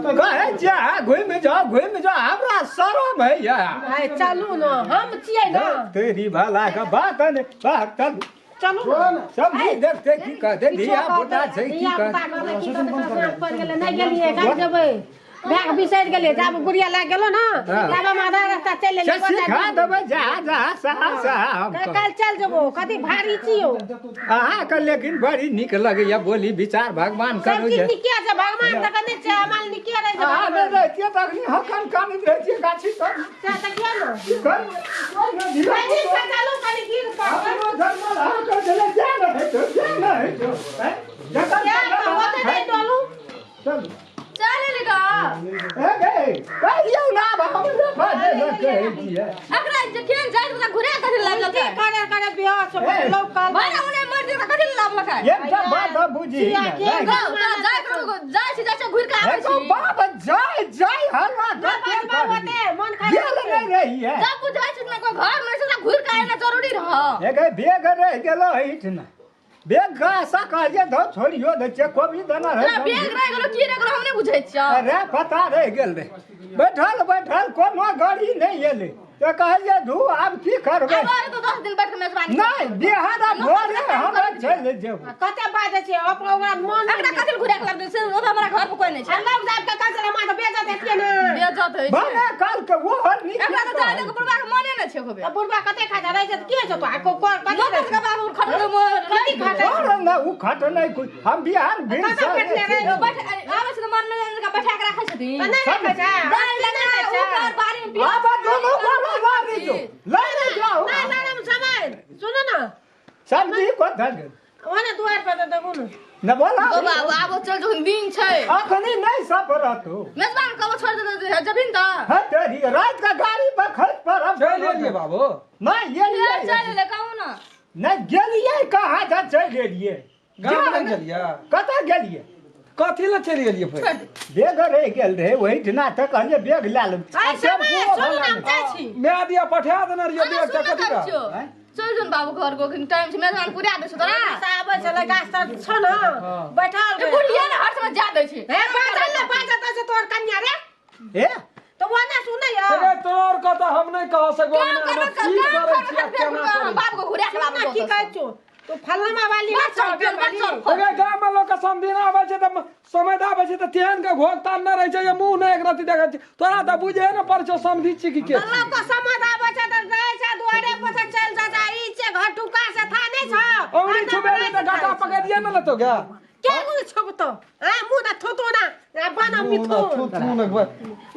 कतऽ कहै छियै अहाँ घुमि जाउ घुमि जाउ हमरा शरम होइए। आइ चलू ने, हम छियै ने। तेरी भला के बात ने बात चलू। चलू ने। सब नहीं देखते की कहते धिया पुता छै की धिया-पुता कहते। कहतै की कहतै, साँझ पड़ि गेलै, नहि गेलियै, काल्हि जेबै। बैग बिसरि गेलियै, जाब गुड़िया लए गेलो ने, ताबे हम आधा रास्ता चलि से एलियै। सिखा देबै जहाँ जहाँ सहा सहा हम कहब। काल्हि चलि जेबो, कथी भारी छियौ। अहाँके लेकिन बड़ी नीक लगैया बोली विचार भगवान सब करू चीज जे नीके छै, भगवान तऽ कहने छै, अमल नीके रहै छै। अहाँ नहि रहितियै तखनी हकन कानैत रहितियै गाछी तर। से तऽ किया ने? की करबै? कोइ ने धिया कनी पुता। से चलू, कनी गिर पड़बै। अपनो जन्मल अहाँके छलै, जा ने हेतौ, जा ने हेतौ, आँय? जखन से तऽ ओते नहि डोलू। चलू। चल एली गा। ए गै, कहियौ ना आब हम बाजै लए कहै छियै। अकरा जे केन जाइत बला घुरा कथि लाभ की लकै? करे करे बियाह से ए। लौकल। भरे उने मर जेता कथि लाभ लकै? एकटा बात बुझी किया, ने, किया? नहि। गौ तोरा जाय के जाय छी जाय छी घुर के आबै एगो छी। बाप जाय जाय हल्ला ना कते बाजबा करबी। ओते मन खराब गेल छै। नहि रहियै। जब बुझै छी ने कोई घर में से घुर के आना जरूरी रह। एगे बेग रहि गेलो एहिठिना। बेग के आशा कहलियै धौ छोड़ियो दै छियै कोबी देना रहै। तोरा बेग रहि गेलो की रहि गेलो हम नहि बुझै छियौ। अरे पता रहि गेल रहै। बैठल बैठल कोनो गाड़ी नहि एलै तऽ कहलियै धू आब की करबै। आब आबै तो 10 दिन बैठ के मेजबानी। नहि बिहार आब भोरे हम चलि जेबै। आ कते बाजै छै अपना ओकरा मन एकरा कथि घुरा के लाभ से ओ तऽ हमरा घर पर कोई नहि आ छै। लग जाब के कहै छै हमरा तऽ बेइज्जत हेतियै ने। बेइज्जत होइ छै। भने काल के वो हर नीक एकरा तऽ जाय के बुढ़बा के मने नहि छै होबे। तऽ बुढ़बा कते खाइ छै रहै छै तऽ की होइ छै तो आ को कथी नौकर रहै के बाबू खटल मोर कथी खाइ छै? और ने उ खट नहि कोइ हम बिहार भीड़ कतऽ से बैठले रहै? बैठ आबै छै तऽ मन में के बैठा के राखै छथिन। तऽ नहि राखै छै। दाइ लगा ओकर बारी में बियाह। आब दोनों गोरा लड़ि जो लड़ि जाओ। नहि लड़म समय सुनू ने। सब्जी को धर गेल। ओने दुआर पर तऽ देखू ने। न बोला। गो बाबू आबो चल जखन दिन छै। अखनी नहीं सब रहतो। मेजबान कबो छोड़ दे जबिन तऽ। है तेरी रात का गाड़ी पर खस पर हम चलि एलियै बाबू। नहीं गेलियै। चल एलै कहू ने। नहीं गेलियै कहाँ जा चलि गेलियै। गाम नहि गेलियै? कतऽ गेलियै? कथी लए चलि एलियै फेर? बेग रहि गेल रहै ओहिठिना तऽ कहलियै बेग लए लेब। आइ समय सुनू ने हम जाइ छी। माय दिया पठा देने रहियै अरे बेग तऽ सुन कथी ने लए? छियौ। चल जोन बाबू घर गो टाइम छै मेजबान पुरा दै छौ तोरा। से आबै छलै गाछ तर छौ ने बैठल ए बुढ़िया ने हर समय जा दै छै। हे बाजल ने बाजल तऽ से तोहर कन्या रे। हे तऽ ओ नहि सुनैया। अरे तोर कथा हम नहि कह सकबो। काम हम करबे की कर करै काम छियै करबे केना करै छियै? बाप को घुरा के सुन लाबो। ने की कहै छौ तू फलाना वाली बच्चा नहि छौ, चल, वाली। बच्चा। अरे गाम में लोग के समधिन आबै छै तऽ समय आबै छै तऽ तेहन के घोघ तान नहि रहै छै जे मुँह नहि एक रत्ती देखै छै। तोरा तऽ बुझे ने पड़ै छौ समधि छी कि के छी। लोक के समझ आबै छै तऽ रहै छै दुआरे पर से चलि जाइ छै। ई छै घटुका से था नहि छौ। औरी छुबेली तऽ गाटा पकड़िए ने लेतौ गे। के गुण छुबतौ? आ मुँह तऽ थुथु ना आ बना मिथुन। थुथु ने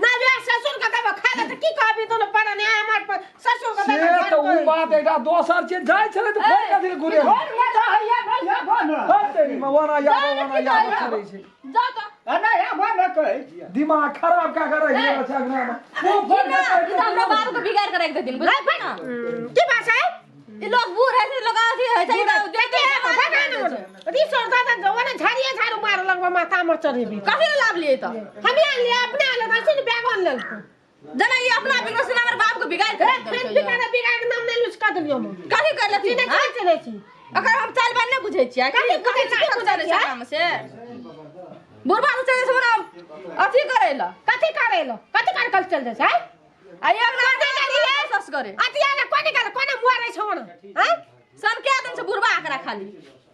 ना बे ससुर के देबो खाय ले तऽ की कहबी तू ने पड़ा ने हमर ससुर के से देबो। तऽ उ बात एकटा दोसर छै जाइ छलै तऽ फेर कथी लए घुरे। घर में रहैया नहि आबो ने। हट तेरी में ओना याबो ओना याबो चलै छै। जा तऽ। आ नहि आबो ने कहै छियै। दिमाग खराब कए के रहि गेल छै अंगना मे। मुँह फोड़ि के ना कहि ई तऽ हमरा देतौ। बाबू के बिगाड़ के राखि देथिन बुझलियै ने। की बात छै? ई लोग बूढ़ है छै लोग अथी होइ छै ई तऽ कथी है भगवान रिसोर दादा ओने झाड़िए झाड़ू मार लगबो माथा में चढ़ेबी। कथी लए लाभ लिए तऽ? हमे आनलियै अपने आनलियै तऽ सुन बैग आनलकै। जेना ई अपना बिगड़ल से हमर बाप के बिगाड़ के हे राखि फिर देलकै। बिगाड़ बिगाड़ के नाम नहि लुच कऽ देलियौ हम। कथी कर लेथिन? नहि चलै चलै छी। अकर हम चालि बाल नहि बुझै छियै। कथी कथी बुझै कथी छियै? चलै छै एकरामे से? बुढ़बा तऽ चलै छै हमरा अथी करै लए। कथी करै लए? कथी करे कल चल जाइ छै? आ एक ना सस करे। अथी आले कोने गेल कोने मुआ रहै छौ ने? हैं? सनके आदमी छै बुढ़बा एकरा खाली।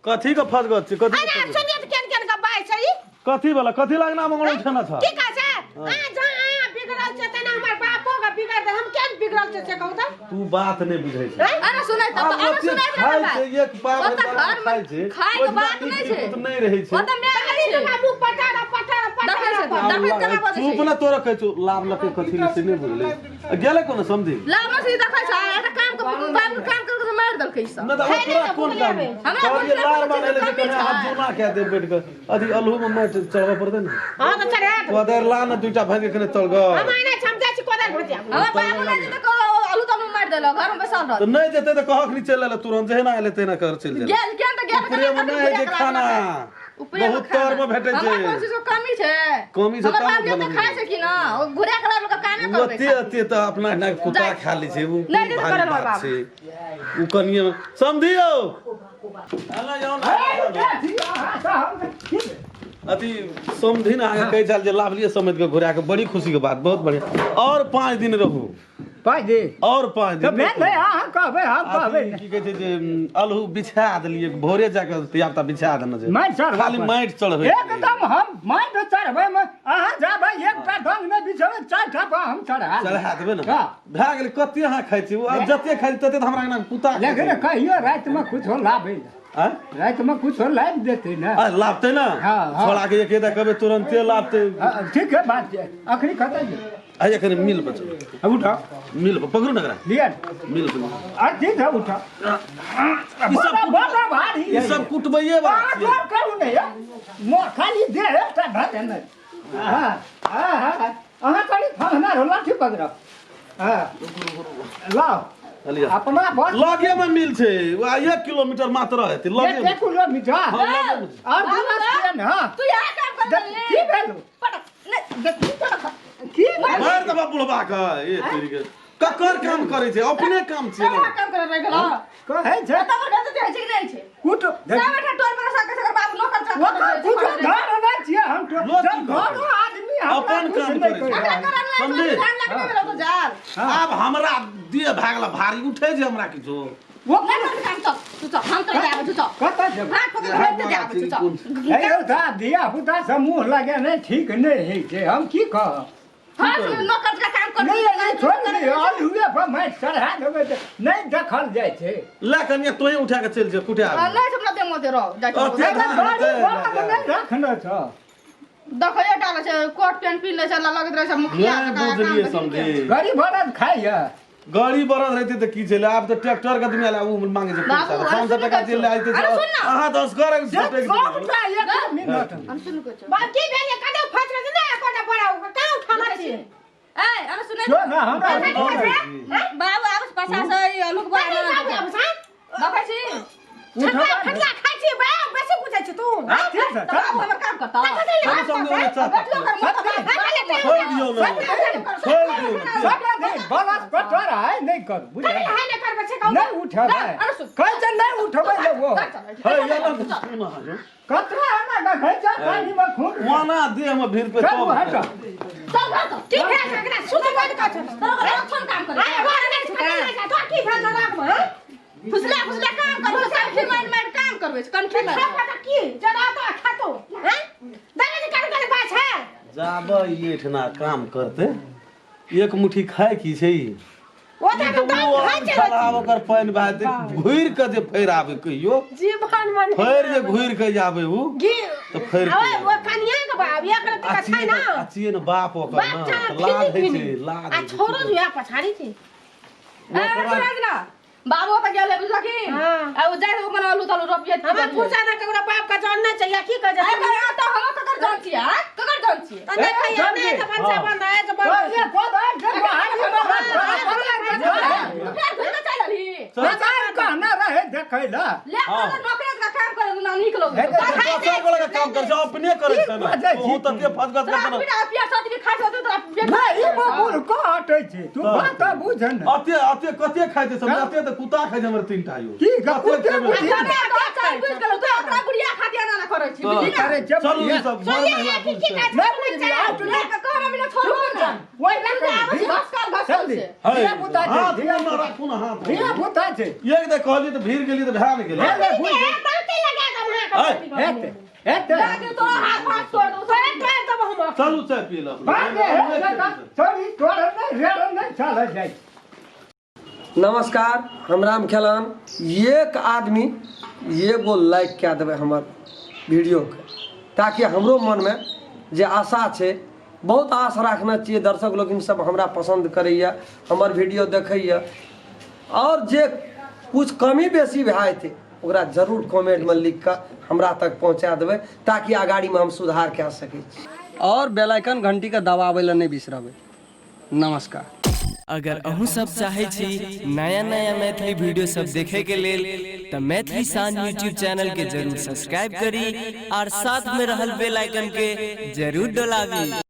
कथी के फसगत छै? कथी अरे सुनिए तऽ केन केन गबाइ छै ई? कथी वाला कथी लगना मंगलो छै ना छ? की कहै छै? आ जा आ बिगड़ल छै तेना हमर बापो के बिगड़ दे हम केन बिगड़ल छै से कहू तऽ? तू बात नहि बुझै छै। अरे सुनै तऽ आब अरे ओते सुनै तऽ खाइ बात। छै एक पाव ओतऽ भरि घर में खाइ छै खाइ के ओहि बात दिना नहि छै। नीक नहि रहै छै। ओतऽ माय अरे छै। हमरा मुँह पटारा पटारा देखै पटारा छै देखै केना बजै चुप छै। ने तोरा कहै छौ लाभ लके कथी ले से नहि बुझलै। आ गेलै कोनो समझी? लाभ से देखै छै एकटा काम के बाप के काम करके मारि देलकै ई सब। नहि तऽ खाइ नहि तोरा तऽ कोन भुखले काम? रहै। हमरा कहलियै भुखले लाल कोनो बनेले चीजके छै कमी कने हाथ छै। जोना कए देब बैठ कऽ अथी अल्हू में माटि चढ़बऽ पड़तै ने। हां तऽ चढ़ा दे। कोदारि ला ने दूटा भागि के कने तलगर। हम आने छी हम जाइ छी कोदारि भजिया। हमरा बाबू नहि जेतै कहो आलू तालू मारि देलक घर में बैसल रहत। तऽ नहि जेतै तऽ कहक नहि चलि एलै तुरन्त जहिना एलै तहिना कर चलि जेतै। गेल केहन तऽ गेल ऊपरे मे नहि होइ छै खाना। ऊपरे मे बहुत तर मे भेटै छै। हमरा कोन चीज के कमी छै? कमी छै हमर तब बाप ने तऽ खाइ छै कि ना ओ घुरा के लाबि के कामे करबै। ओते ओते तऽ अपना एना कुत्ता खा लै छै उ नहि कोन नहि भारी करल बात बाप। छै। उ कनिये समधियौ। हे, देखी अहाँ तऽ हम की अथी समधिन अहाँके कहै छल जे लाभलियै समधि के घुरा के, बड़ी खुशी के बात, बहुत बढ़िया। और 5 दिन रहू। 5 दिन? और 5 दिन। तऽ भेल नहि, अहाँ कहबै, हम कहबै अथी की कहै छै जे अलहू बिछा देलियै, भोरे जाके धियापुता बिछा देने छै। माटि चढ़बै। खाली माटि चढ़बै। एकदम हम माटि चढ़बै मे अहाँ जाबै, एकटा ढंग नहि बिछेबै, 4टा पर हम चढ़ा देबै। चढ़ा देबै ने? हँ। भए गेलै। कते अहाँ खाइ छी? आब जते खाइ छी तते तऽ हमरा अंगना कुत्ता खाइ लेकिन छै। कहियो रातिमे कुछो लाबै ने। आँय? रातिमे कुछो लाबि देतै ने। आ लाबतै ने? हँ, हँ। छोड़ा के एक कहबै तुरन्ते लाबतै। हँ, ठीक है बात छै। अखनी कतऽ जेबै? आ एखन मिल पर चलू। उठाओ। मिल पर पकड़ू ने एकरा। लिअ। मिल पर। आ ठीक है, उठाओ। ई सब बड़ा बड़ा भारी ई सब कुटबैये वाला अहाँ छियै। जोर करू ने यौ। मोर खाली देह एकटा धऽ देने। हँ, हँ, हँ, अहाँ कनि फंगना रहो, लाठी पकड़ो। हँ, लाउ। लिअ। अपना बस लगे में मिल छै, आ 1 किलोमीटर मात्र हेतै लगे में। 1 किलोमीटर? हँ, लगे में। और दूर छियै ने? हँ। तू यहाँ काम कर देख, की भेल? पटक नहीं, देख, की पटक? की मारि देबा बुढ़बा के, ए तेरी के। ककर काम करै छै? अपने काम छियै ने। कहाँ काम करे रह गेलो? कहै छै तब घर तऽ छै कि नहि छै? कुट सब एकटा टोल पर सके सकर बाबू नौकर चाकर ओकर कुछो घर नहि छियै हम तो लोक जब की करतै? घरो आदमी हमरा अपन कुछ काम नहि करै कहि छै। रहल। करल नहि समझी? ध्यान लगने गेलो तो जाल। आब हमरा देह भए गेल भारी, उठै छै हमरा किछो। ओ नहि कर काम, चल तू चल, हम तो जाबे तू चल। कतऽ जेबै? हाथ पकड़ के तो जाबे तू चल। हे यौ, ता धिया पुता सब मुँह लगे नहि ठीक नहि होइ छै, हम की कहब? हां, नौकर का काम कर। नहि, नहि, छोड़ि दियौ, आलुए पर माटि चढ़ा देबै तऽ नहि देखल जाइ छै। ले कनिया, तोहे उठा के चलि जा, कुटा आबि। नहीं हमरा दे मोते रहो जाइ अते छै। धान गाड़ी हेतै, घोड़ा के नहि रखने छौ। देखैयो डाले छै, कोट पैंट पिन्ह लै छै, लगैत रहै छै मुखिया नहि जकाँ, काम बुझलियै देखी समझी। गरीब बरद खाइए। गाड़ी बरद रहते तऽ की छलै, आब तऽ ट्रैक्टर के दुनिया ला उ मांगे छै बाबू, पैसा, अरे 500 सुन टका कऽ जे ले आइते अरे छै। सुन ना। अहाँ दस कर से सबटा 1 मिनट। हम सुन के छौ। बाप की भेल? कदे फट रहे ने एकोटा बड़ा कहाँ उठाना छी? ए, अरे सुनै जो ना हमरा बाबू आबस पाछा से ई अलुक कथी बाबू बाबू आबस, हाँ? देखै छी। खटला खटला खाइ छी बे, बेसी पूछै छी तू। हाँ, ठीक छै, तऽ बाबू हमर काम करता। चलू समझी, ओने चाह। बैठलो कर मुँह तऽ छोड़ि दियौ ने, छोड़ि दियौ ने। सबटा दिन बलस कटर है नहि कर बुझल। कथी है ने करबै छै कहू? नहि उठबै। अरे सुन। कहै छै नहि उठबै ले वो। हे ये ना सुन अहाँ। कतरा हमरा देखै छै पानी मे खून। ओना देह में भीड़ पे चलू तब हट। चल घर चल। की भेल छै एकरा? सुत बंद कर छै। तोरा लक्षण काम करे। आइ घर नहि छै, कथी नहि छै, तोरा की भेल छै रातमे, हाँ? फुसला फुसला काम करबै, कनखी मारि मारि काम करबै छै, कनखी मारि। खेबऽ तऽ की? जरा तऽ खेतौ, हाँ? देखै छी कथी कथी बात छै? जाबे एहिठिना काम करते एक मुट्ठी खाय की छै ई? ओ तऽ ई दाम ओ खाइ छै। खराब ओकर पानि भए जेतै, घुरि कऽ जे फेर आबै कहियो। जीवन मन फेर जे घुरि कऽ जे आबै उ घी तऽ फेर ओए, ओ कनिया के बाप एक रत्ती का छै ना। अचिए ने बाप ओकर बाप ने चाह तऽ लाज होइ फिनी छै, फिनी। लाज आ होइ छै। छोड़ो जो पछाड़ी छै। ए, सुनै छी ना? बाबू तऽ गेलै बुझलखिन। हाँ। आ उ जाइ अपन आलू तालू रोपिए। हमरा फुर्सत ना, ककरो बाप का जान नहीं चाहिए की कह ए, जा। तऽ हम ककर जान छियै, आ? ककर जान छियै? तो देखै ए, नहीं तऽ बच्चा बंद है जो बंद। कहलियै कोदारि छै, बाहरी मे तू फेर घुरि कऽ चलि एलही। बजार कहना रहे देखै लए। ले अपन नौकरी का काम करे ना नीक लगै हे, छौ। दोसर गोला के काम करै छै, अपने करै छै की ने। बजै छी तोहूँ तते फसगस तोरा करतै ने। बिना पियर सत भी खाइ छौ तोरा पेट। नहि, ई बबुल को हटै छै, तू बात बुझ ने। अते अते कते खाइ छै सब, अते तऽ कुत्ता खाइ छै हमर 3टा यौ। की कते कुत्ते खेबै? बुझी? हमरा तो चाय बुझि गेलौ, तू अपना गुड़िया खातिर एना ना करै छी, बुझली ना? करै छै। चलू ई सब घर महिला की बुझतै। कहै छै? नहि बुझली, आउ तू। ले के कहना बिना छोड़बो ना। ओहि तू जे आबै छी घसकल घसकल समझी? से। है, धिया-पुता छै, हाथ धिया- ना राखू ने हाथ। धिया-पुता छै। एक दे कहलियै तऽ भीड़ गेलियै तऽ भए ने गेलै। हे ले बुझ। ए, दाँते लगा दम है। अहाँ। हेतै हेतै। जाके तोरा हाथ पाँच तोड़ दऊ। तोरे तोड़ देबो हम। चलू चाय पी लऽ। बाप रे, हे बेटा, छोड़ी, तोड़ नहि, रेड़ नहि चलै जाइ छै। नमस्कार, हम राम खेलान। एक आदमी एगो लाइक कए देबै हमर वीडियोके, ताकि हमरो मनमे जे आशा छै, बहुत आश राखने छियै, दर्शक लोकिन सब हमरा पसन्द करैए, हमर वीडियो देखैए, आओर जे कुछ कमी बेसी भए जेतै ओकरा जरूर कमेंटमे लिख कऽ हमरा तक पहुँचा देबै, ताकि अगाड़ीमे हम सुधार कए सकै छी। आओर बेल आइकन घंटीके दबाबै लए नहि बिसरबै। नमस्कार। अगर अहूँ सब चाहे छी नया नया मैथिली वीडियो सब देखे के लेल त मैथिली शान यूट्यूब चैनल के जरूर सब्सक्राइब करी और साथ में रहल बेल आइकन के जरूर दबाबी।